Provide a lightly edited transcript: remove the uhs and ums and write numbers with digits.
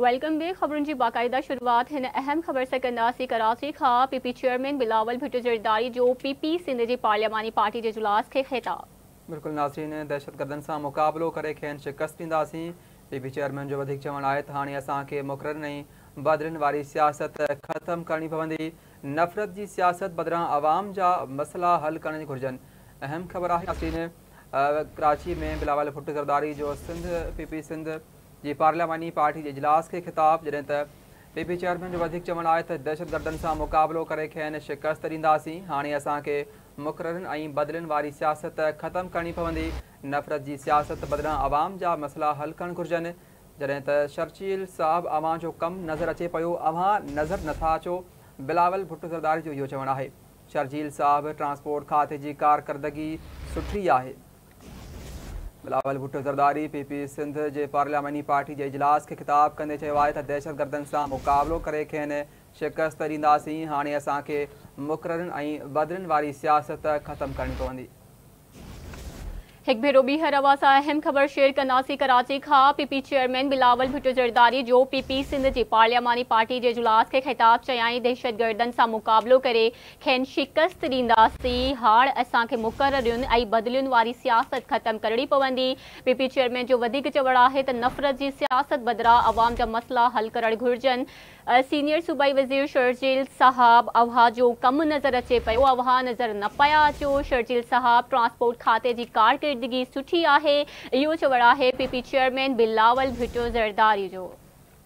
Welcome back خبرن جي باقاعده شروعات هن اهم خبر سان ڪنداسين. ڪراچي کان P P chairman Bilawal Bhutto Zardari جو پي پي سنڌ جي پارلياماني پارٽي جي اجلاس کي خطاب. بلڪل ناظرين دهشتگردن سان مقابلو ڪري کين شڪست ڏينداسين. پي پي چيئرمين جو وڌيڪ چوڻ آهي ته هاڻي اسان کي مقررين ۽ بدلين واري سياست ختم ڪرڻي پوندي، نفرت جي سياست بدران عوام جا مسئلا حل ڪرڻ گهرجن. اهم خبر آهي ناظرين ڪراچي ۾ بلاول ڀٽو زرداري جو سنڌ پي پي سنڌ جي پارلياماني پارٽي جي اجلاس کي خطاب، جڏهن ته پي پي چيئرمين جو وڌيڪ چوڻ آهي ته دهشتگردن سان مقابلو ڪري کين شڪست ڏينداسين، هاڻي اسان کي مقررين ۽ بدلين واري سياست ختم ڪرڻي پوندي، نفرت جي سياست بدران عوام جا مسئلا حل ڪرڻ گهرجن، جڏهن ته شرجيل صاحب اوهان جو ڪم نظر اچي پيو، اوهان نظر نٿا اچو، بلاول ڀٽو زرداري جو اهو چوڻ آهي شرجيل صاحب ٽرانسپورٽ کاتي جي ڪارڪردگي سٺي آهي. بلاول ڀٽو زرداري پي پي سنڌ جي پارلياماني پارٽي جي اجلاس کي خطاب ڪندي چيو آهي ته دهشتگردن سان مقابلو ڪري کين شڪست ڏينداسين، هاڻي اسان کي مقررين ۽ بدلين واري سياست ختم ڪرڻي پوندي. هڪ ڀيرو ٻيهر اوهان سان اهم خبر شيئر ڪنداسين. ڪراچي کان P P chairman Bilawal Bhutto Zardari جو پي پي سنڌ جي پارلياماني پارٽي جي اجلاس کي خطاب، چيائين دهشتگردن سان مقابلو ڪري کين شڪست ڏينداسين، هاڻ اسان کي مقررين ۽ بدلين واري سياست ختم ڪرڻي پوندي. پي پي چيئرمين جو وڌيڪ چوڻ آهي ته نفرت جي سياست بدران عوام جا مسئلا حل ڪرڻ گهرجن. سينيئر صوبائي وزير شرجيل صاحب اوهان جو ڪم نظر اچي پيو، اوهان نظر نه پيا اچو. شرجيل صاحب ٽرانسپورٽ کاتي جي ڪارڪردگي سٺي آهي، اهو چوڻ آهي P P chairman Bilawal Bhutto Zardari جو.